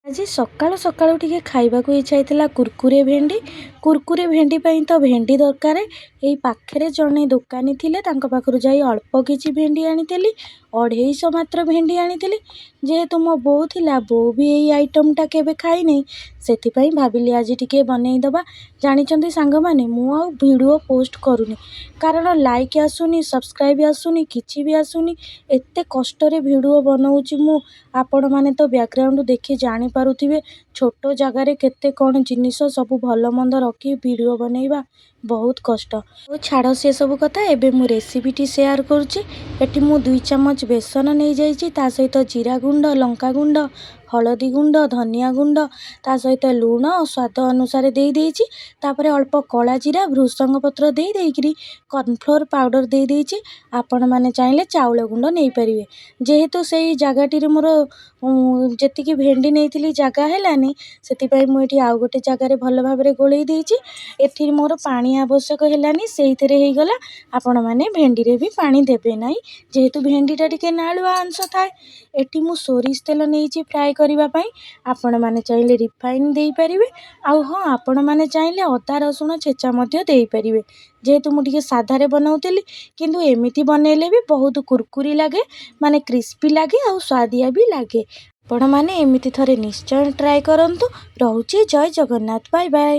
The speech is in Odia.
ଆଜି ସକାଳୁ ସକାଳୁ ଟିକେ ଖାଇବାକୁ ଇଚ୍ଛା ହେଇଥିଲା କୁରକୁରେ ଭେଣ୍ଡି। କୁରକୁରେ ଭେଣ୍ଡି ପାଇଁ ତ ଭେଣ୍ଡି ଦରକାର। ଏଇ ପାଖରେ ଜଣେ ଦୋକାନୀ ଥିଲେ, ତାଙ୍କ ପାଖରୁ ଯାଇ ଅଳ୍ପ କିଛି ଭେଣ୍ଡି ଆଣିଥିଲି। 250 ମାତ୍ର ଭେଣ୍ଡି ଆଣିଥିଲି। ଯେହେତୁ ମୋ ବୋଉ ଥିଲା, ବୋଉ ବି ଏଇ ଆଇଟମଟା କେବେ ଖାଇନି, ସେଥିପାଇଁ ଭାବିଲି ଆଜି ଟିକେ ବନେଇଦେବା। ଜାଣିଛନ୍ତି ସାଙ୍ଗମାନେ, ମୁଁ ଆଉ ଭିଡ଼ିଓ ପୋଷ୍ଟ କରୁନି, କାରଣ ଲାଇକ୍ ଆସୁନି, ସବସ୍କ୍ରାଇବ୍ ଆସୁନି, କିଛି ବି ଆସୁନି। ଏତେ କଷ୍ଟରେ ଭିଡ଼ିଓ ବନଉଛି ମୁଁ। ଆପଣମାନେ ତ ବ୍ୟାକଗ୍ରାଉଣ୍ଡ ଦେଖି ଜାଣିପାରୁଥିବେ, ଛୋଟ ଜାଗାରେ କେତେ କ'ଣ ଜିନିଷ ସବୁ ଭଲ ମନ୍ଦ ରଖି ଭିଡ଼ିଓ ବନେଇବା ବହୁତ କଷ୍ଟ। ଓ ଛାଡ଼ ସେସବୁ କଥା, ଏବେ ମୁଁ ରେସିପିଟି ସେୟାର କରୁଛି। ଏଠି ମୁଁ 2 ଚାମଚ ବେସନ ନେଇଯାଇଛି। ତା ସହିତ ଜିରା ଗୁଣ୍ଡ, ଲଙ୍କା ଗୁଣ୍ଡ, ହଳଦୀ ଗୁଣ୍ଡ, ଧନିଆ ଗୁଣ୍ଡ, ତା ସହିତ ଲୁଣ ସ୍ୱାଦ ଅନୁସାରେ ଦେଇଦେଇଛି। ତାପରେ ଅଳ୍ପ କଳା ଜିରା, ଭୃସଙ୍ଗ ପତ୍ର ଦେଇ ଦେଇକିରି କର୍ଣ୍ଣଫ୍ଲୋର୍ ପାଉଡ଼ର ଦେଇଦେଇଛି। ଆପଣମାନେ ଚାହିଁଲେ ଚାଉଳ ଗୁଣ୍ଡ ନେଇପାରିବେ। ଯେହେତୁ ସେଇ ଜାଗାଟିରେ ମୋର ଯେତିକି ଭେଣ୍ଡି ନେଇଥିଲି ଜାଗା ହେଲାନି, ସେଥିପାଇଁ ମୁଁ ଏଠି ଆଉ ଗୋଟେ ଜାଗାରେ ଭଲ ଭାବରେ ଗୋଳେଇ ଦେଇଛି। ଏଠି ମୋର ପାଣି ଆବଶ୍ୟକ ହେଲାନି, ସେଇଥିରେ ହେଇଗଲା। ଆପଣମାନେ ଭେଣ୍ଡିରେ ବି ପାଣି ଦେବେ ନାହିଁ, ଯେହେତୁ ଭେଣ୍ଡିଟା ଟିକେ ନାଳୁଆ ଅଂଶ ଥାଏ। ଏଠି ମୁଁ ସୋରିଷ ତେଲ ନେଇଛି ଫ୍ରାଏ କରିବା ପାଇଁ। ଆପଣମାନେ ଚାହିଁଲେ ରିଫାଇନ୍ ଦେଇପାରିବେ, ଆଉ ହଁ, ଆପଣମାନେ ଚାହିଁଲେ ଅଦା ରସୁଣ ଛେଚା ମଧ୍ୟ ଦେଇପାରିବେ। ଯେହେତୁ ମୁଁ ଟିକେ ସାଧାରେ ବନାଉଥିଲି, କିନ୍ତୁ ଏମିତି ବନେଇଲେ ବି ବହୁତ କୁରକୁରି ଲାଗେ, ମାନେ କ୍ରିସ୍ପି ଲାଗେ ଆଉ ସୁଆଦିଆ ବି ଲାଗେ। ଆପଣମାନେ ଏମିତି ଥରେ ନିଶ୍ଚୟ ଟ୍ରାଏ କରନ୍ତୁ। ରହୁଛି, ଜୟ ଜଗନ୍ନାଥ, ବାଏ ବାଏ।